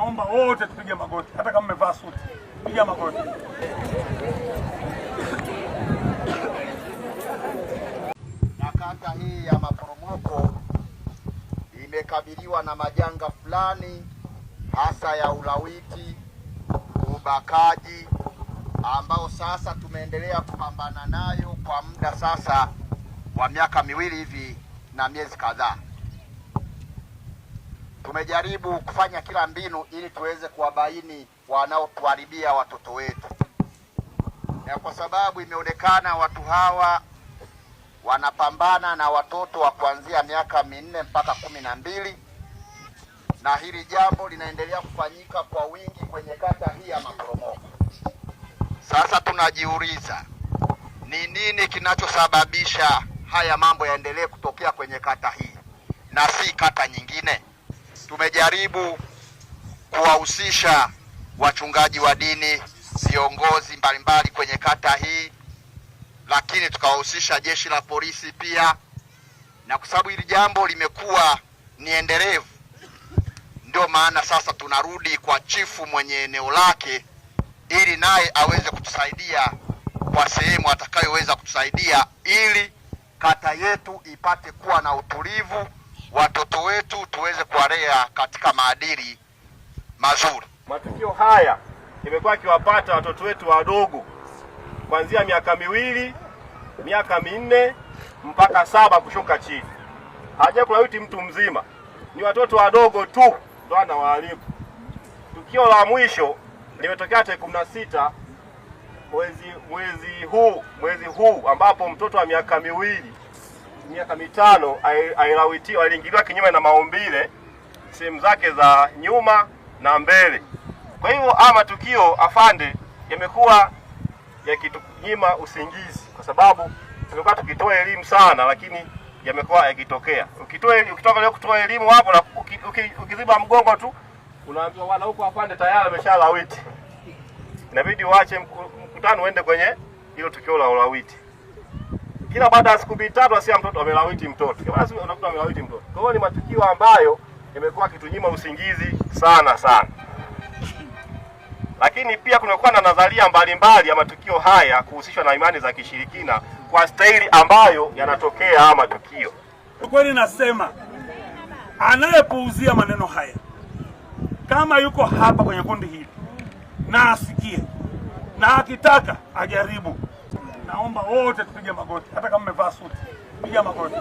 Naomba wote tupige magoti, hata kama mmevaa suti, piga magoti. Na kata hii ya Maporomoko imekabiliwa na majanga fulani, hasa ya ulawiti, ubakaji, ambao sasa tumeendelea kupambana nayo kwa muda sasa wa miaka miwili hivi na miezi kadhaa. Tumejaribu kufanya kila mbinu ili tuweze kuwabaini wanaotuharibia watoto wetu, na kwa sababu imeonekana watu hawa wanapambana na watoto wa kuanzia miaka 4 mpaka 12, na hili jambo linaendelea kufanyika kwa wingi kwenye kata hii ya Maporomoko. Sasa tunajiuliza ni nini kinachosababisha haya mambo yaendelee kutokea kwenye kata hii na si kata nyingine. Tumejaribu kuwahusisha wachungaji wa dini, viongozi mbalimbali kwenye kata hii, lakini tukawahusisha jeshi la polisi pia, na kwa sababu hili jambo limekuwa ni endelevu, ndio maana sasa tunarudi kwa chifu mwenye eneo lake ili naye aweze kutusaidia kwa sehemu atakayoweza kutusaidia ili kata yetu ipate kuwa na utulivu, watoto wetu tuweze kuwalea katika maadili mazuri. Matukio haya imekuwa ikiwapata watoto wetu wadogo kuanzia miaka 2, miaka 4 mpaka 7 kushuka chini. Hajakulawiti mtu mzima, ni watoto wadogo tu ndio anawaharibu. Tukio la mwisho limetokea tarehe 16 mwezi huu ambapo mtoto wa miaka 2, miaka 5 ailawitiwa, aliingiliwa kinyume na maumbile sehemu zake za nyuma na mbele. Kwa hivyo haya matukio afande yamekuwa yakitunyima usingizi, kwa sababu tumekuwa tukitoa elimu sana, lakini yamekuwa yakitokea. Ukitoka leo kutoa elimu hapo na ukiziba mgongo tu unaambiwa bwana huko afande tayari ameshalawiti. Inabidi uache mkutano uende kwenye hilo tukio la ulawiti. Kila baada ya siku 3 asia mtoto amelawiti mtoto. Kila baada ya siku unakuta amelawiti mtoto. Kwa hiyo ni matukio ambayo yamekuwa yakitunyima usingizi sana sana. Lakini pia kumekuwa na nadharia mbalimbali ya matukio haya kuhusishwa na imani za kishirikina kwa staili ambayo yanatokea haya matukio. Kweli nasema, anayepuuzia maneno haya kama yuko hapa kwenye kundi hili na asikie, na akitaka ajaribu. Naomba wote tupige magoti, hata kama mmevaa suti, piga magoti.